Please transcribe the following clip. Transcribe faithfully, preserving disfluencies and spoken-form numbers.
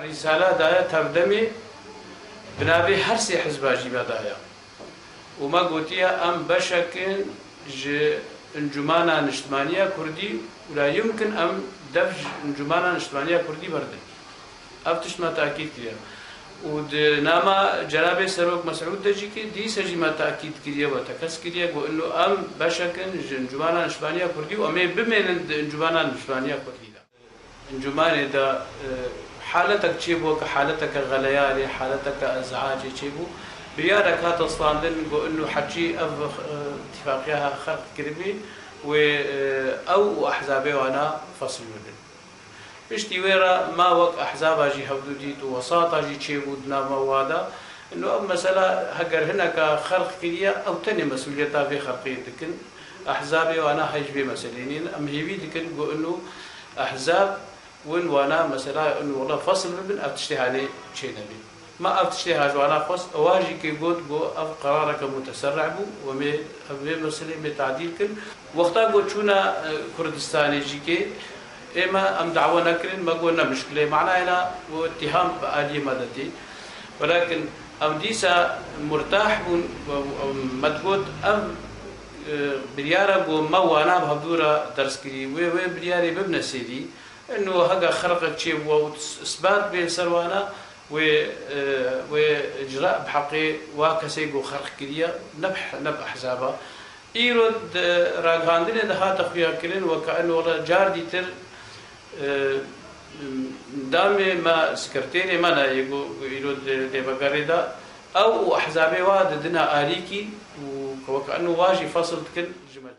Rîsala daye tevdemê, bi navê her sê hizba jî me daye. Û me gotiye, em beşek in ji Encûmana Niştimaniya Kurdî û la yumkin em dev ji Encûmana Niştimaniya Kurdî berdin. Ev tişt me takîd kiriye. Û di nama Cenabê Serok Mesûd de jî ki dîse jî me takîd kiriye we tekez kiriye, got, ino em beşek in ji Encûmana Niştimaniya Kurdî û em ê bimênin di Encûmana Niştimaniya Kurdî de. Encûmanê de, e, haletek çêbû, ke haleteke xeleyarê, haleteke ezhacê çêbû. Biryarek hate standin, got, ino heçî ev, e, îtîfaqiya xerq kiribî wê, e, ew û ehzabê wana fesil bibin. Piştî wê re me wek ehzaba jî hevdû dît û wesata jî çêbû di nava wa de. Ino ev mesela heger hineka xerq kiriye, ew tenê mesûliyeta vê xerqê dikin. Ehzabê wana hej vê meselê nîn. Em hêvî dikin ku ino ehzab win wana mesela ino wela fesil bibin, ev tiştê hanê çênebî. Ma ev tiştê ha ji wana xwest, ewa jî kê got, got ev qerareke muteserrih bû, we mê ev vê meselê mê tadîl kin. Wexta got çûna, e, Kurdistanê jî kê, ê me em dawa nekirin, me got ne mişkile. Manayê na got îttiham bi aliyê me de tê. Welakin em dîsa murtah bûn, we, we, me digot ev, e, biryara got me wana bi hevdû re derskirî. Wê, wê biryarê bibne sêdî. Ino hega xerqek çêbû û isbat bên ser wana, wê, e, wê icra bi heqê wa kesê ku xerq kiriye, ne bi, ne bi ehzaba. Îro di ragihandinê de hate xuyakirin, weke ino wela car dîtir, e, damê me, sekreterê me ne yê ku, ku îro di lêvegerê de, ew û ehzabê wa didine alîkî û weke ino wa jî fesil dikin ji me.